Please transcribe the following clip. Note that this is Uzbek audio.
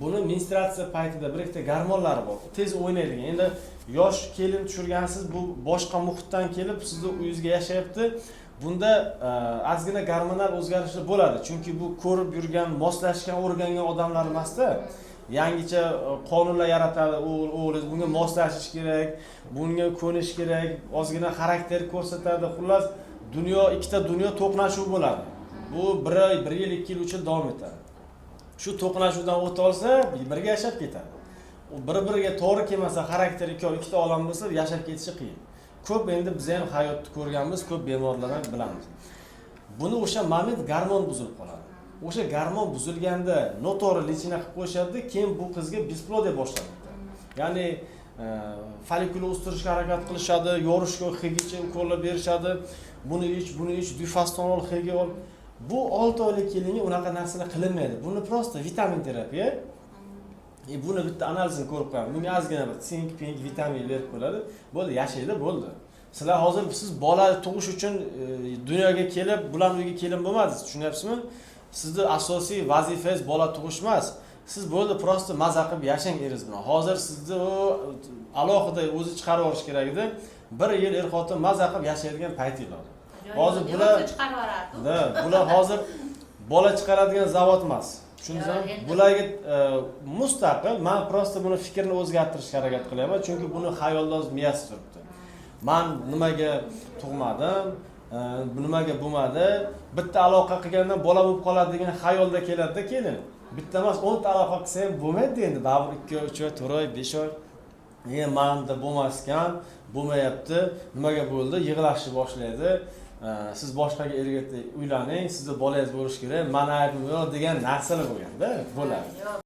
Buni menstruatsiya paytida bir ikkita gormonlari bor, tez o'ynaydigan. Endi yosh kelin tushirgansiz, bu boshqa muhitdan kelib sizni uyingizga yashayapti. Bunda ozgina gormonal o'zgarishlar bo'ladi, chunki bu ko'rib yurgan, moslashgan, o'rgangan odamlar emasda. Yangicha qonunlar yaratadi o'g'lingiz, bunga moslashish kerak, bunga ko'nish kerak, ozgina xarakter ko'rsatadi. Xullas, dunyo, ikkita dunyo to'qnashuv bo'ladi. Bu bir oy, bir yil, 2 yil, 3 yil davom etadi. Shu to'qnashuvdan o'ta olsa, birga yashab ketadi. U bir biriga to'g'ri kelmasa, xarakter ikkovi ikkita olam bo'lsa, yashab ketishi qiyin. Ko'p endi biz ham hayotni ko'rganmiz, ko'p bemorlardan bilamiz buni. O'sha moment gormon buzilib qoladi. O'sha gormon buzilganda noto'g'ri лечение qilib qo'yishadida, keyin bu qizga бесплодие boshlanadi. Ya'ni follikul o'stirishga harakat qilishadi, yorishga, ХГЧ ukollar berishadi, buni ich, buni ich, Дюфастон ol, ХГ ol. Bu 6 oylik kelinga unaqa narsalar qilinmaydi. Buni просто vitamin terapiya и buni bitta analizini ko'rib qo'yamiz. Bunga ozgina bir sink pink vitamin berib qo'yiladi, bo'ldi, yashaydi, bo'ldi. Sizlar hozir, siz bola tug'ish uchun dunyoga kelib, bularni uyiga kelin bo'lmadingiz, tushunyapsizmi? Sizni asosiy vazifangiz bola tug'ish emas. Siz bo'ldi, просто maza qilib yashang eringiz bilan. Hozir sizni u alohida o'zi chiqarib yuborish kerak edi. Bir yil er xotin maza qilib yashaydigan paytinglar hozir. Bular O'zi chiqarib yuborardi. Да, bular hozir bola chiqaradigan zavod emas, tushundingizmi? Yo'q, endi- Bularga mustaqil, man просто buni fikrini o'zgartirishga harakat qilyapman, chunki buni xayolda o'z miyasi turibdi: man nimaga tug'madim, nimaga bo'lmadi, bitta aloqa qilgandan bola bo'lib qoladi degan xayolda keladida kelin. Bitta emas, 10 ta aloqa qilsa ham bo'lmaydi endi baribir, 2 oy, 3 oy, 4 oy, 5 oy. Manda bo'lmas ekan, bo'lmayapti, nimaga bo'ldi, yig'lashni boshlaydi. Siz boshqaga erga uylaning, sizni bolangiz bo'lishi kerak, mani aybim yo'q degan narsalar bo'lganda bo'ladi. Yo'q.